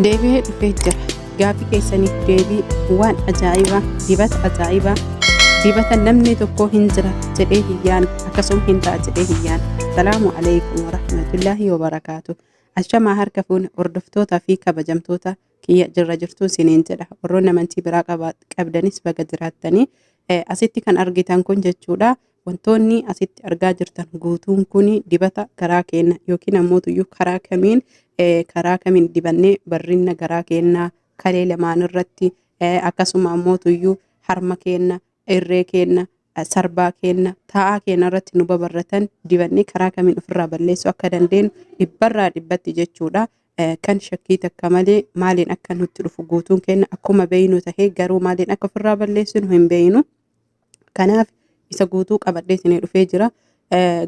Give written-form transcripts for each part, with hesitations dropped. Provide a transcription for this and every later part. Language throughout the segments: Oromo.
Deebi'ee dhufee jira. Gaaffii keessaniif deebii waan ajaa'ibaa, dibata ajaa'ibaa, dibata namni tokko hin jira jedhee hin yaanne akkasuma hin ta'a jedhee hin yaanne. Salaamu alaikum warahmatullaahi wabarakaatu. Ashamaa harka fuune hordoftootaa fi kabajamtoota kiyya jirra jirtuu isiniin jedha. Warroonni amantii biraa qabdanis baga jiraattanii. Asitti kan argitan kun jechuudha. Wantoonni asitti argaa jirtan guutuun kun dibata garaa keenna yookiin ammoo tuyyuu karaa kamiin karaa kamiin dibannee barrinna garaa keennaa kalee lamaan irratti akkasuma ammoo tuyyuu harma keenna irree keenna sarbaa keenna taa'aa keenna irratti nu babarratan dibannee karaa kamiin ofirraa balleessuu akka dandeenyu dhibbarraa dhibbatti jechuudha. Kan shakkii takka malee maaliin akka nutti dhufu guutuun keenna akkuma beeynu tahee garuu maaliin akka ofirraa balleessinu hin beeynu. Kanaaf isa guutuu qabadhee isinii dhufee jira.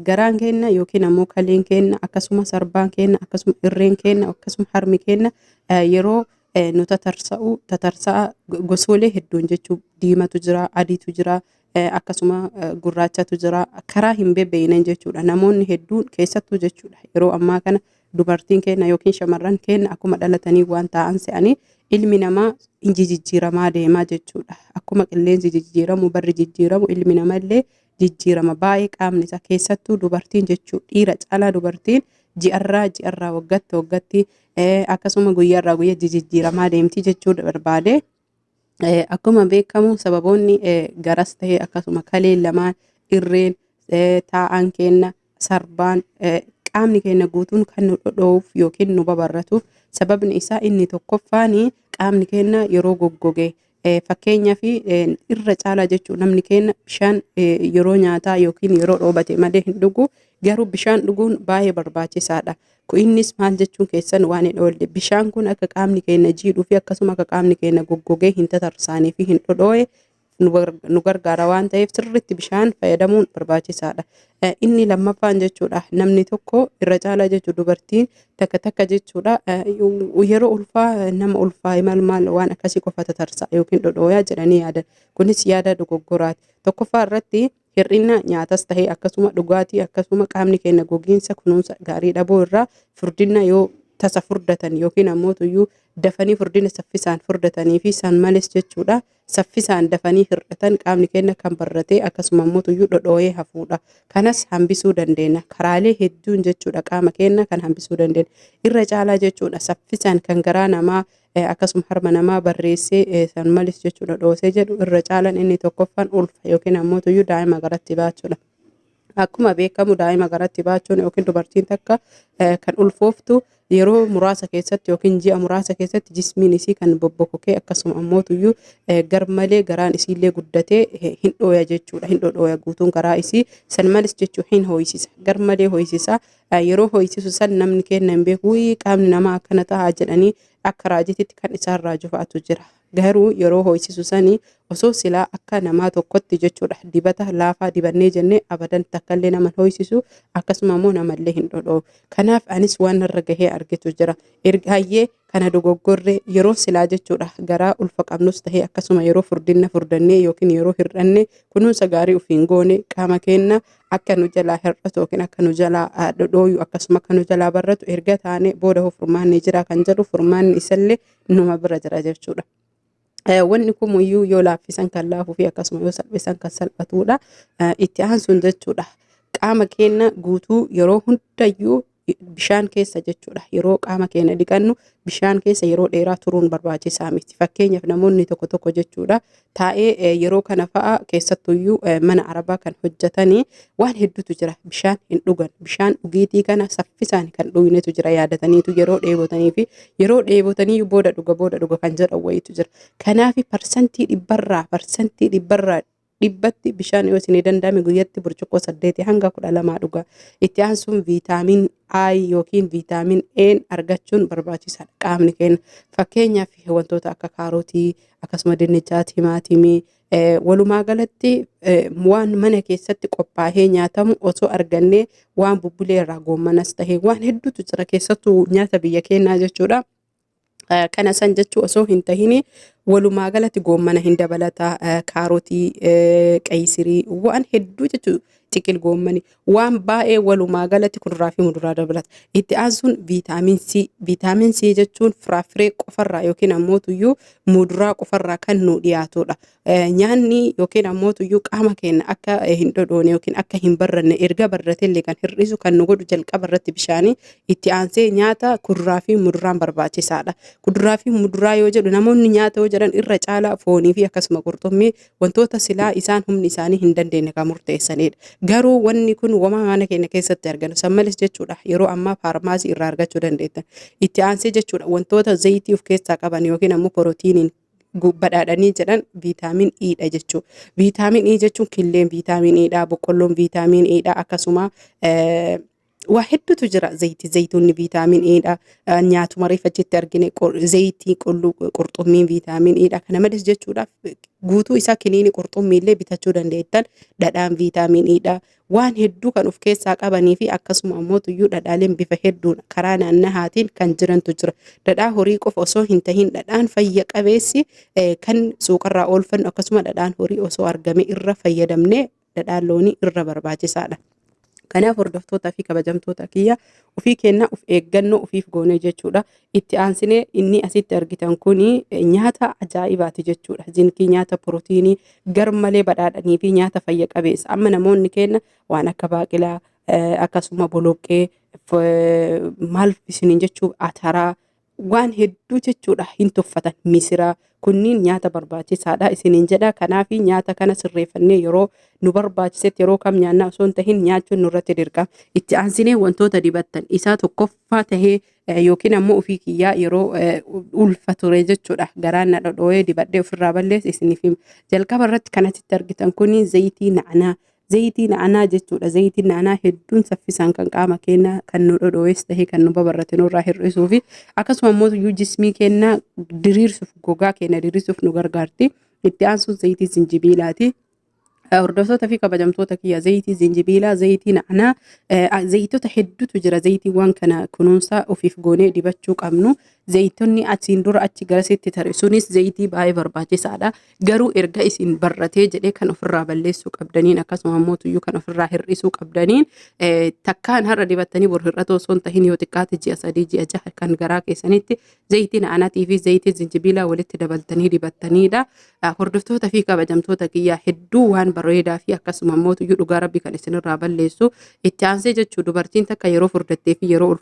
Garaan keenna yookiin ammoo kaleen keenna akkasuma sarbaan keenna akkasuma irreen keenna akkasuma harmi keenna yeroo nu tatarsa'u tatarsa'a gosoolee hedduun jechuun diimatu jira adiitu jira akkasuma gurraachatu jira karaa hin bebbeeynen jechuudha. Namoonni hedduun keessattuu jechuudha yeroo ammaa kana dubartiin keenna yookiin shamarran keenna akkuma dhalatanii waan taa'an se'anii ilmi namaa hin jijjiiramaa deemaa jechuudha. Akkuma qilleensi jijjiiramu barri jijjiiramu ilmi namaa illee jijjiirama baay'ee qaamni isaa keessattuu dubartiin jechuu dhiira caalaa dubartiin ji'arraa ji'arraa waggatti waggatti akkasuma guyyaarraa guyyaa jijjiiramaa deemti jechuu barbaade. Akkuma beekamu sababoonni garas ta'e akkasuma kaleen lamaan irreen taa'aan keenna sarbaan qaamni keenya guutuun kan nu dhodhoo'uuf yookiin nu babarratuuf sababni isaa inni tokkoffaan qaamni keenya yeroo goggoge fakkeenyaaf irra caalaa jechuun namni keenya bishaan yeroo nyaataa yookiin yeroo dhoobate malee hin dhugu garuu bishaan dhuguun baay'ee barbaachisaadha. Innis maal jechuun keessan waan hin oolle bishaan kun akka qaamni keenya jiidhuu fi akkasuma akka qaamni keenya goggogee hin tatarsaanii fi hin dhodhoo'e nu gargaara waan ta'eef sirriitti bishaan fayyadamuun barbaachisaadha. Inni lammaffaan jechuudha namni tokko irra caalaa jechuudha dubartiin takka takka jechuudha yeroo ulfaa nama ulfaa'e maal maal waan akkasii qofa tatarsa'a yookiin dhodhooyaa jedhanii yaadan. Kunis yaada dogoggoraati. Tokkoffaa irratti hir'ina nyaatas ta'ee akkasuma dhugaatii akkasuma qaamni keenya gogiinsa kunuunsa gaarii dhabuu irraa furdina yoo tasa furdatan yookiin ammoo tuyyuu dafanii furdina saffisaan furdatanii fi san malees jechuudha saffisaan dafanii hir'atan qaamni keenya kan barratee akkasuma ammoo tuyyuu dhodhooyee hafuudha. Kanas hambisuu dandeenya. Karaalee hedduun jechuudha qaama keenya kan hambisuu dandeenya. Irra caalaa jechuudha saffisaan kan garaa namaa akkasuma harma namaa barreessee san malees jechuudha dhoosee jedhu irra caalaan inni tokkoffaan ulfa yookiin ammoo tuyyuu daa'ima garatti baachuudha. Akkuma beekamu daa'ima garatti baachuun yookiin dubartiin takka kan ulfooftu yeroo muraasa keessatti yookiin ji'a muraasa keessatti jismiin isii kan bobbokokee akkasuma ammoo tuyyuu garmalee garaan isiillee guddatee hin dhooya jechuudha. Hin dhodhooya guutuun garaa isii san malees jechuu hin hoo'isisa. Garmalee hoo'isisa. Yeroo hoo'isisu san namni keenya hin beeku qaamni namaa akkana ta'a jedhanii akka raajititti kan isaan raaju fa'atu jira. Garuu yeroo hoo'isisu sanii osoo silaa akka namaa tokkotti jechuudha dibata laafaa dibannee jennee abadan takkallee nama hin hoo'isisu akkasuma immoo namallee hin dhodhoo'u. Kanaaf anis waan narra gahee argetu jira. Erga hayyee kana dogoggorree yeroo silaa jechuudha garaa ulfa qabnus tahee akkasuma yeroo furdinna furdannee yookiin yeroo hir'anne kunuunsa gaarii ofiin goone qaama keenya akka nu jalaa hir'atu yookiin akka nu jalaa dhodhooyu akkasuma akka nu jalaa barratu erga taane booda hoo furmaanni jira kan jedhu furmaanni isallee numa bira jira jechuudha. Wanni kumuyyuu yoo laaffisan kan laafuu fi akkasuma yoo salphisan kan salphatudha. Itti aansuun jechuudha. Qaama keenya guutuu yeroo hundayyuu bishaan keessa jechuudha. Yeroo qaama keenya dhiqannu bishaan keessa yeroo dheeraa turuun barbaachisaa miti. Fakkeenyaaf namoonni tokko tokko jechuudha taa'ee yeroo kana fa'a keessattuyyuu mana arabaa kan hojjetanii waan hedduutu jira. Bishaan hin dhugan. Bishaan dhugiitii kana saffisaan kan dhugnetu jira yaadataniitu yeroo dheebotanii fi yeroo dheebotanii booda dhuga booda dhuga kan jedhan wayiitu jira. Kanaaf parsantii dhibbarraa dhibbatti bishaan yoo isinii danda'ame guyyatti burcuqqoo 8 hanga 12 dhugaa. Itti aansuun viitaamin I yookiin viitaamin A argachuun barbaachisaadha qaamni keenya. Fakkeenyaaf wantoota akka kaarotii akkasuma dinnichaa, timaatimii walumaa galatti waan mana keessatti qophaa'ee nyaatamu osoo argannee waan bubbulee irraa goommanas tahee waan hedduutu jira keessattuu nyaata biyya keenyaa jechuudha. Kana san jechuu osoo hin tahini Walumaa galatti goommana hin dabalata, kaarotii, qayisirii, waan hedduu jechuudha. Xiqil goommani waan baay'ee walumaa galatti kuduraa fi muduraa dabalata. Itti aansuun viitaamin C. Viitaamin C jechuun firaafiree qofarraa yookiin ammoo tuyyuu muduraa qofarraa kan nu dhiyaatudha. Nyaanni yookiin ammoo tuyyuu qaama keenya akka hin dhodhoone yookiin akka hin barranne erga barratellee kan hir'isu kan nu godhu jalqaba irratti bishaanii itti aansee nyaata kuduraa fi muduraan barbaachisaadha. Kuduraa fi muduraa yoo jedhu namoonni nyaata yoo jedhan irra caalaa foonii fi akkasuma qurxummii wantoota silaa isaan humni isaanii hin dandeenye kan murteessanidha. Garuu wanni kun wamaa mana keenya keessatti arganu san malees jechuudha yeroo ammaa faarmaasii irraa argachuu dandeettan. Itti aansee jechuudha wantoota zayitii of keessaa qaban yookiin ammoo pirootiiniin badhaadhanii jedhan viitaamin E dha jechuudha. Viitaamin E jechuun killeen viitaamin E dha, boqqolloon viitaamin E dha, akkasuma waa hedduutu jira. Zayitii zayituunni viitaamin E dha. Nyaatuma reef achitti argine zayitii qulluu qurxummiin viitaamin E dha. Kana malees jechuudha guutuu isaa kiniini qurxummii illee bitachuu dandeettan. Dhadhaan viitaamin E dha. Waan hedduu kan of keessaa qabanii fi akkasuma ammoo tuyyuu dhadhaaleen bifa hedduun karaa naannahaatiin kan jirantu jira. Dhadhaa horii qofa osoo hin tahin dhadhaan fayya qabeessi kan suuqarraa oolfannu akkasuma dhadhaan horii osoo argame irra fayyadamnee dhadhaan loonii irra barbaachisaadha. Kanaaf hordoftootaa fi kabajamtoota kiyya ofii keenna of eeggannoo ofiif goonee jechuudha. Itti aansinee inni asitti argitan kuni nyaata ajaa'ibaati jechuudha. Zinkii nyaata pirootiinii garmalee badhaadhanii fi nyaata fayya qabeessa. Amma namoonni keenna waan akka baaqilaa akkasuma boloqqee maal isiniin jechuu ataraa waan hedduu jechuudha hin tuffatan misira kunniin nyaata barbaachisaadha isiniin jedha. Kanaaf nyaata kana sirreeffannee yeroo nu barbaachisetti yeroo kam nyaannaa osoo hin tahin nyaachuun nurratti dirqama. Itti aansinee wantoota dibattan isaa tokkoffaa tahee yookiin ammoo ofii kiyyaa yeroo ulfa ture jechuudha garaan na dhodhoo'ee dibadhee ofirraa balleesse isiniif hima. Jalqaba irratti kan asitti argitan kuni zayitii na'anaa. Zayitii na'anaa jechuudha. Zayitiin na'anaa hedduun saffisaan kan qaama keenya kan nu dhodhoo'es tahee kan nu babarrate nurraa hir'isuu fi akkasuma immoo iyyuu jismii keenya diriirsuuf gogaa keenya diriirsuuf nu gargaarti. Itti aansuun zayitii zinjibiilaati. Hordoftoota fi kabajamtoota kiyya zayitii zinjibiilaa, zayitii na'anaa, zayitoota hedduutu jira. Zayitiiwwan kana kunuunsa ofiif goonee dibachuu qabnu. Zayitonni achiin dura achi garasitti tare sunis zayitii baay'ee barbaachisaadha. Garuu erga isin barratee jedhee kan ofirraa balleessuu qabdaniin akkasuma immoo tuyyuu kan ofirraa hir'isuu qabdaniin takkaan har'a dibattanii bor hir'atoo osoo hin tahin yoo xiqqaate ji'a 3 ji'a 6 kan garaa keessanitti zayitii na'anaatii fi zayitii zinjibiilaa walitti dabaltanii dibattaniidha. Hordoftoota fi kabajamtoota kiyyaa hedduu waan bareedaa fi akkasuma immoo tuyyuu dhugaa rabbi kan isinirraa balleessu itti aansee jechuu dubartiin takka yeroo furdattee fi yeroo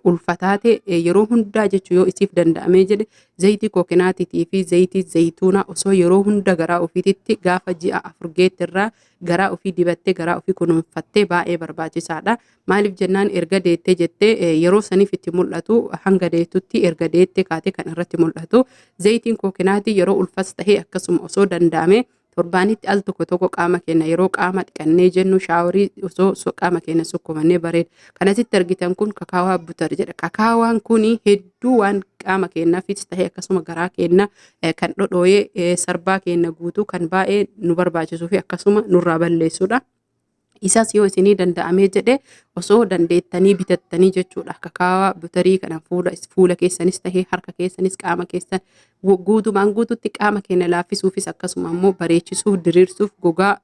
ulfataate yeroo hundaa jechuu yoo isiif danda'amee jedhe zayitii kookinaatiitii fi zayitii zayituunaa osoo yeroo hunda garaa ofiititti gaafa ji'a 4 geetti irraa garaa ofii dibattee garaa ofii kunuunfattee baay'ee barbaachisaadha. Maaliif jennaan erga deettee jettee yeroo saniif itti mul'atu hanga deettutti erga deettee kaatee kan irratti mul'atu. Zayitiin kookinaatii yeroo ulfas tahee akkasuma osoo danda'ame torbaanitti al tokko tokko qaama keenya yeroo qaama dhiqannee jennu shaaworii osoo qaama keenya sukkumannee bareeda. Kan asitti argitan kun kakaawaa butar jedha. Kakaawaan kun hedduu waan qaama keenyaafis tahee akkasuma garaa keenya kan dhodhooyee sarbaa keenya guutuu kan baay'ee nu barbaachisuu fi akkasuma nurraa balleessudha. Isas yoo isinii danda'amee jedhe osoo dandeettanii bitattanii jechuudha. Kakaawaa butarii kana fuula keessanis tahee harka keessanis qaama keessan guutumaan guututti qaama keenya laaffisuufis akkasuma immoo bareechisuuf diriirsuuf gogaa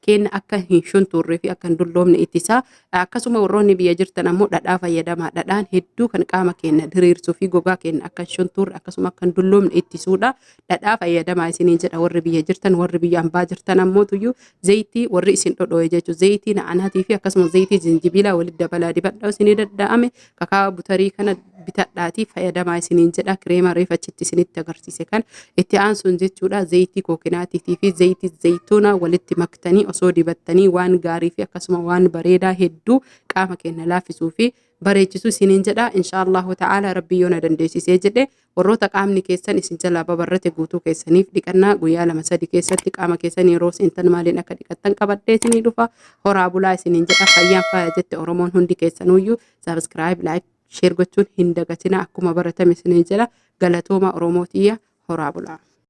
keenya akka hin shuntuurree fi akka hin dulloomne ittisa. Akkasuma warroonni biyya jirtan ammoo dhadhaa fayyadamaa. Dhadhaan hedduu kan qaama keenya diriirsuu fi gogaa keenya akka hin shuntuurre akkasuma akka hin dulloomne ittisuudha. Dhadhaa fayyadamaa isiniin jedha warri biyya jirtan warri biyya ambaa jirtan ammoo tuyyuu zayitii warri isin dhodhooye jechuudha. Zayitii na'anaatii fi akkasuma zayitii zinjibiilaa walitti dabalaa dibadhaa isinii danda'ame kakaa butarii kana bitadhaatii fayyadamaa isiniin jedha. Kireema reef achitti isinitti agarsiise kan itti aansuun jechuudha zayitii kookinaatiitii fi zayitii zayituunaa walitti maktanii osoo dibattanii waan gaarii fi akkasuma waan bareedaa hedduu qaama keenya laaffisuu fi bareechisuu isiniin jedha. Inshaallahu ta'ala rabbi yoo na dandeessisee jedhe Warroota qaamni keessan isin jalaa babarrate guutuu keessaniif dhiqannaa guyyaa 2 3 keessatti qaama keessan yeroo seentan maaliin akka dhiqattan qabadhee isinii dhufa. Horaa bulaa isiniin jedha. Fayyaan faaya jette Oromoon hundi keessanuyyuu subscribe, like, share gochuun hin dagatina akkuma baratame isiniin jedha. Galatooma Oromoo tiyya horaa bulaa.